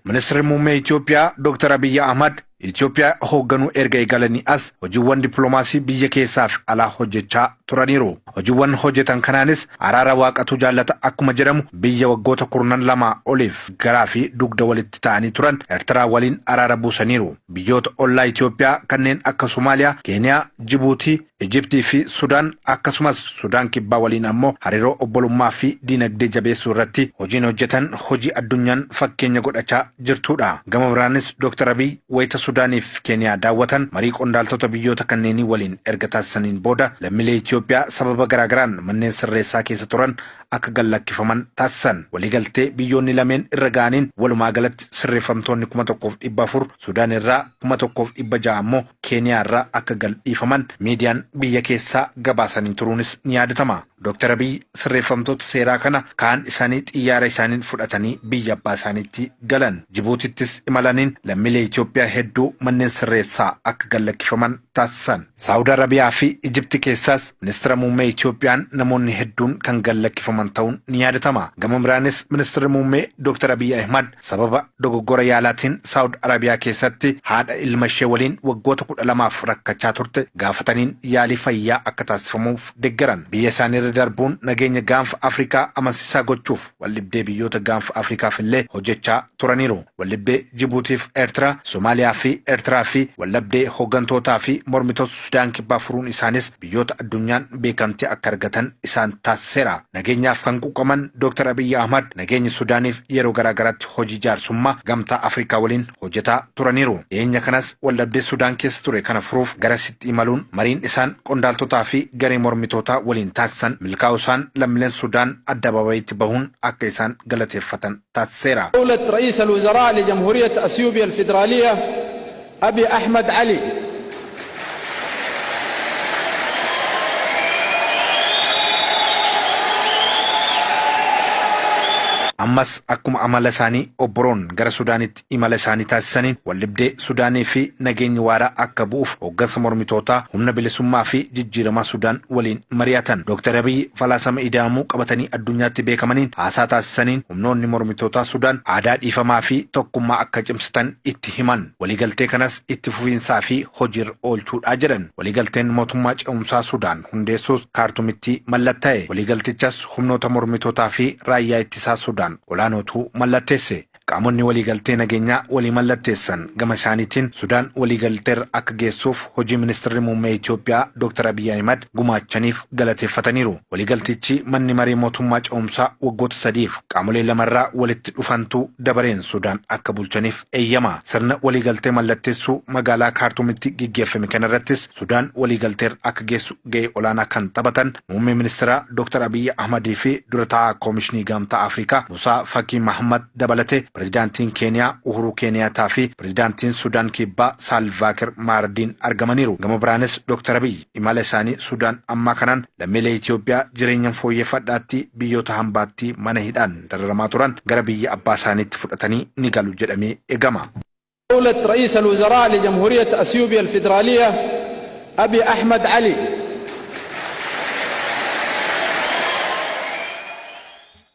Ministirri Muummee Itoophiyaa Dooktar Abiyyi Ahmad Itoophiyaa hoogganuu erga eegalanii as hojiiwwan dippiloomaasii biyya keessaa fi alaa hojjechaa turaniiru. Hojiiwwan hojjetan kanaanis araara waaqatu jaallata akkuma jedhamu biyya waggoota kurnan lamaa oliif garaa fi dugda walitti ta'anii turan Eertiraa waliin araara buusaniiru. Biyyoota ollaa Itoophiyaa kanneen akka Somaaliyaa, Keeniyaa, Jibuutii, Ijiptii fi Sudaan akkasumas Sudaan Kibbaa waliin ammoo hariiroo obbolummaa fi diinagdee jabeessuu irratti hojiin hojjetan hojii addunyaan fakkeenya godhachaa jirtuudha. Gama biraanis Dooktar Abiy wayita Sudaanii fi Keeniyaa daawwatan marii qondaaltota biyyoota kanneenii waliin erga taasisaniin booda lammiilee Itoophiyaa sababa garaagaraan manneen sirreessaa keessa turan akka gad-lakkifaman taasisan. Waliigaltee biyyoonni lameen irra ga'aniin walumaagalatti sirreeffamtoonni 1,400 Sudaan irraa 1,600 ammoo Keeniyaa irraa akka gad-dhiifaman miidiyaan biyya keessaa gabaasanii turuunis ni yaadatama. Dooktar Abiy sirreeffamtoota seeraa kana kaan isaanii xiyyaara isaaniin fudhatanii biyya abbaa isaaniitti galan. Jibuutittis imalaniin lammiilee Itoophiyaa hedduu manneen sirreessaa akka gad-lakkifaman taasisan. Saawud Arabiyaa fi Ijipti keessaas Ministira Muummee Itoophiyaan namoonni hedduun kan gad-lakkifaman ta'uun ni yaadatama. Gama biraanis Ministirri Muummee Dooktar Abiy Ahimad sababa dogoggora yaalaatiin Saawud Arabiyaa keessatti haadha ilma ishee waliin waggoota 12f rakkachaa turte gaafataniin yaalii fayyaa akka taasifamuuf deggeran. Biyya isaaniirra darbuun nageenya Gaanfa Afrikaa amansiisaa gochuuf waldhibdee biyyoota Gaanfa Afrikaaf illee hojjechaa turaniiru. Waldhibdee Jibuutiif Eertiraa, Somaaliyaa fi Eertiraa fi waldhabdee hoggantootaa fi mormitoota Sudaan Kibbaa furuun isaanis biyyoota addunyaan beekamtii akka argatan isaan taasiseera. Nageenyaaf kan quuqaman Dooktar Abiyyi Ahmad nageenya Sudaaniif yeroo garaagaraatti hojii jaarsummaa Gamtaa Afrikaa waliin hojjetaa turaniiru. Dhiyeenya kanas waldhabdee Sudaan keessa ture kana furuuf garasitti imaluun mariin isaan qondaaltotaa fi garee mormitootaa waliin taasisan milkaa'uusaan lammileen Sudaan addabaabayiitti bahuun akka isaan galateeffatan taasiseera. دولة رئيس الوزراء لجمهورية أثيوبيا الفيدرالية أبي أحمد علي. Ammas akkuma amala isaanii obboroon gara Sudaanitti imala isaanii taasisaniin waldhibdee Sudaanii fi nageenyi waaraa akka bu'uuf hooggansa mormitootaa Humna Bilisummaa fi Jijjiiramaa Sudaan waliin mari'atan. Dooktar Abiyyi falaasama ida'amuu qabatanii addunyaatti beekamaniin haasaa taasisaniin humnoonni mormitootaa Sudaan aadaa dhiifamaa fi tokkummaa akka cimsatan itti himan. Waliigaltee kanas itti fufiinsaa fi hojiirra oolchuudha jedhan. Waliigalteen mootummaa ce'umsaa Sudaan hundeessuus Kaartumitti mallatta'e. Waliigaltichas humnoota mormitootaa fi raayyaa ittisaa Sudaan olaanootu mallatteesse. Qaamonni waliigaltee nageenyaa walii mallatteessan gama isaaniitiin Sudaan waliigalteerra akka geessuuf hojii Ministirri Muummee Itoophiyaa Dooktar Abiyyi Ahimad gumaachaniif galateeffataniiru. Waliigaltichi manni maree mootummaa ce'umsaa waggoota sadiif qaamolee lamarraa walitti dhufantu dabareen Sudaan akka bulchaniif eeyyama. Sirna waliigaltee mallatteessuu magaalaa Kaartuumitti geggeeffame kanarrattis Sudaan waliigalteerra akka geessu ga'ee olaanaa kan taphatan Muummee Ministiraa Dooktar Abiyyi Ahmadii fi Dura Taa'aa Koomishinii Gamtaa Afrikaa Musaa Fakii Mahammad dabalatee Pirezidaantiin Keeniyaa Uhuruu Keeniyaataa fi Pirezidaantiin Sudaan Kibbaa Saalvaakir Maardiin argamaniiru. Gama biraanis Dooktar Abiyyi imala isaanii Sudaan ammaa kanaan lammiilee Itoophiyaa jireenyan fooyyeffadhaatti biyyoota hambaatti mana hidhaan dararamaa turan gara biyya abbaa isaaniitti fudhatanii ni galu jedhamee eegama. دولة رئيس الوزراء لجمهورية أثيوبيا الفيدرالية أبي أحمد علي.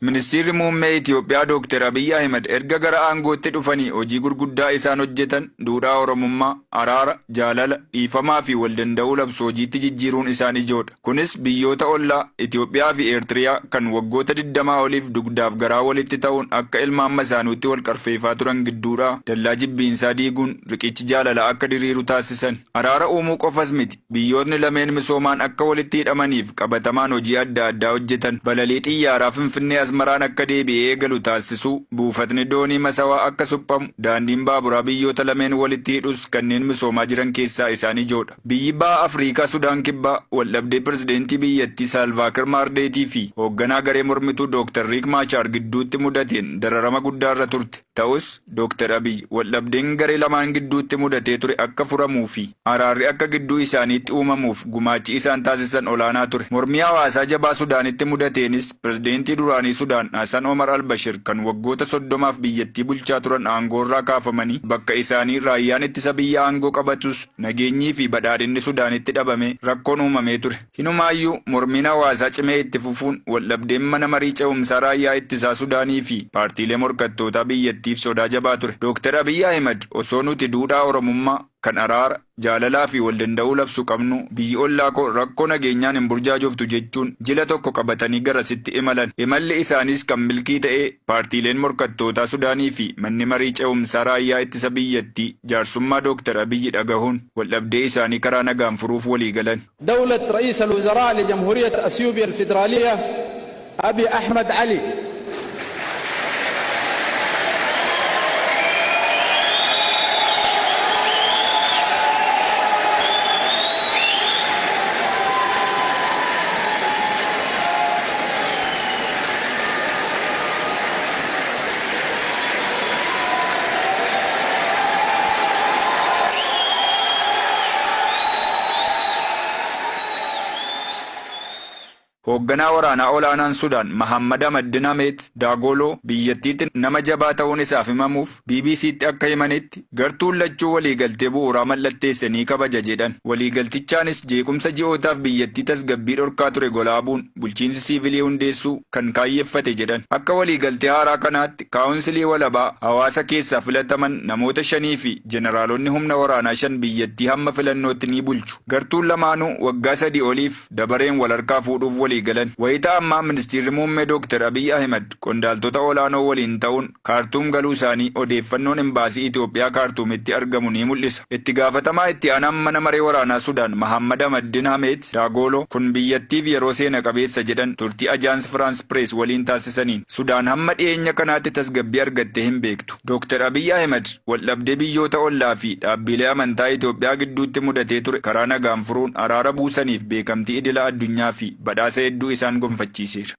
Ministiirri Muummee Itiyoophiyaa Dooktar Abiyyi Ahimad erga gara aangootti dhufanii hojii gurguddaa isaan hojjetan duudhaa Oromummaa, araara, jaalala, dhiifamaa fi waldanda'uu labsu hojiitti jijjiiruun isaan ijoodha. Kunis biyyoota ollaa Itiyoophiyaa fi Eertiriyaa kan waggoota 20 oliif dugdaaf garaa walitti ta'uun akka ilmaan masaanuutti walqarfeefaa turan gidduudhaa dallaa jibbiinsaa diiguun riqichi jaalalaa akka diriiru taasisan. Araara uumuu qofas miti, biyyootni lameen misoomaan akka walitti hidhamaniif qabatamaan hojii adda addaa hojjetan. Balalii xiyyaaraa Finfinnee Asmaraan akka deebi'ee eegalu taassisuu, buufatni doonii Masawaa akka suphamu, daandiin baaburaa biyyoota lameen walitti hidhus kanneen misoomaa jiran keessaa isaan ijoodha. Biyyi Baha Afriikaa Sudaan Kibbaa waldhabdee pirezidentii biyyattii Saalvaakir Maardeetii fi hoogganaa garee mormituu Dooktar Riik Maachaar gidduutti mudateen dararama guddaarra turte. Ta'us, Dooktar Abiy waldhabdeen garee lamaan gidduutti mudatee ture akka furamuu fi araarri akka gidduu isaaniitti uumamuuf gumaachi isaan taasisan olaanaa ture. Mormii hawaasaa jabaa Sudaanitti mudateenis pirezidentii duraanii Sudaan Hasan Omar Albashir kan waggoota 30f biyyattii bulchaa turan aangoorraa kaafamanii bakka isaanii raayyaan ittisa biyya aangoo qabatus nageenyii fi badhaadhinni Sudaanitti dhabamee rakkoon uumamee ture. Hinumaayyuu mormiin hawaasaa cimee itti fufuun waldhabdeen mana marii ce'umsaa raayyaa ittisaa Sudaanii fi paartiilee morkattootaa biyyattii biyyattiif sodaa jabaa ture. Dooktar Abiyyi Ahimad osoo nuti duudhaa Oromummaa kan araara, jaalalaa fi wal danda'uu labsu qabnu, biyyi ollaa koo rakkoo nageenyaan hin burjaajoftu jechuun jila tokko qabatanii garasitti imalan. Imalli isaaniis kan milkii ta'ee paartiileen morkattootaa Sudaanii fi manni marii ce'umsaa raayyaa ittisa biyyattii jaarsummaa Dooktar Abiyyi dhagahuun waldhabdee isaanii karaa nagaan furuuf walii galan. دولة رئيس الوزراء لجمهورية أثيوبيا الفيدرالية أبي أحمد علي. Hoogganaa waraanaa olaanaan Sudaan Mahammad Ahmad Hameet Daagoloo biyyattiitti nama jabaa ta'uun isaaf himamuuf BBC'tti akka himanitti, gartuun lachuu waliigaltee bu'uuraa mallatteessanii kabaja jedhan. Waliigaltichaanis jeequmsa ji'ootaaf biyyattii tasgabbii dhorkaa ture golaabuun bulchiinsi siivilii hundeessuu kan kaayyeffate jedhan. Akka waliigaltee haaraa kanaatti kaawunsilii walabaa hawaasa keessaa filataman namoota shanii fi jeneraalonni humna waraanaa shan biyyattii hamma filannootti ni bulchu. Gartuun lamaanuu waggaa 3 oliif dabareen wal harkaa fuudhuuf walii galan. Wayita ammaa Ministeerri Muummee Dooktar Abiyyi Ahimad qondaaltota olaanoo waliin ta'uun Kaartuum galuu isaanii odeeffannoon Imbaasii Itoophiyaa Kaartuumitti argamu ni mul'isa. Itti gaafatamaa itti aanaan mana maree waraanaa Sudaan Mahammad Ahmaddin Hameet Daagoloo kun biyyattiif yeroo seena qabeessa jedhan turtii Ajaans Firaans Pirees waliin taasisaniin. Sudaan hamma dhiyeenya kanaatti tasgabbii argattee hin beektu. Dooktar Abiyyi Ahimad waldhabdee biyyoota ollaa fi dhaabbilee amantaa Itoophiyaa gidduutti mudatee ture karaa nagaan furuun araara buusaniif beekamtii idila addunyaa fi badhaasa hedduu isaan gonfachiiseera.